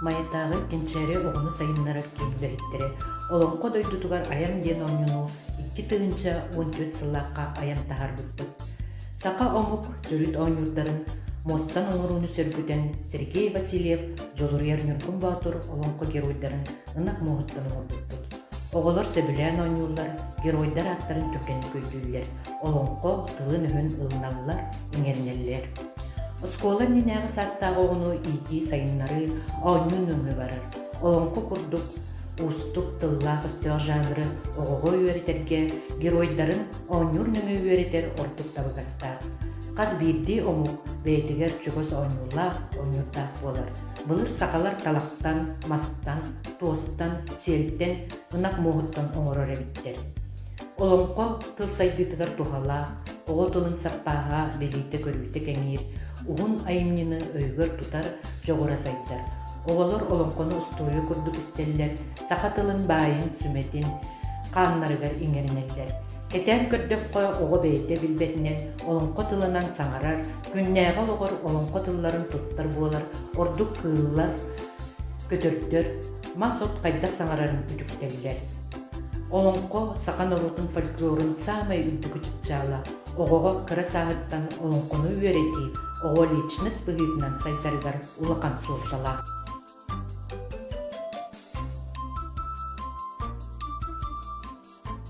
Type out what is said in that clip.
Майатааҕы Кэнчээри оҕону сайыннарар киин үлэһиттэрэ Олоҥхо дойдутугар айан диэн оонньууну 2014 сыллаахха айан таһаарбыппыт. Саха омук төрүт оонньуурдарын муостан оҥорууну сөргүтэн Сергей Васильев Дьулуруйар Ньургун Боотур олоҥхо геройдарын ынах муоһуттан оҥорбуппут. Оҕолор сөбүлээн оонньууллар, геройдар ааттарын түргэнник өйдүүллэр, олоҥхо тылын-өһүн ылыналлар, иҥэринэллэр. Оскуола иннинээҕи саастаах оҕону иитии-сайыннарыы оонньуу нөҥүө барар. Олоҥхо курдук уустук тыллаах-өстөөх жанры оҕоҕо үөрэтэргэ геройдарын оонньуур нөҥүө үөрэтэр ордук табыгастаах. Хас биирдии омук бэйэтигэр чугас оонньуулаах, оонньуурдаах буолар. Былыр сахалар талахтан, мастан, туостан, сиэлтэн, ынах муоһуттан оҥорор эбиттэр. Олоҥхо тыл сайдыытыгар туһалаах, оҕо тылын саппааһа билиитэ-көрүүтэ кэҥиир, уһун айымньыны өйүгэр тутар дьоҕура сайдар. Оҕолор олоҥхону устуоруйа курдук истэллэр, саха тылын баайын, сүмэтин хааннарыгар иҥэринэллэр. Кэтээн көрдөххө, оҕо бэйэтэ билбэтинэн олоҥхо тылынан саҥарар, күннээҕи олоҕор олоҥхо тылларын туттар буолар, ордук кыыллар, көтөрдөр, мас-от хайдах саҥарарын үтүктэллэр. Олоҥхо саха норуотун фольклорун саамай үрдүкү чыпчаала. Оҕоҕо кыра сааһыттан олоҥхону үөрэтии оҕо личность быһыытынан сайдарыгар улахан суолталаах.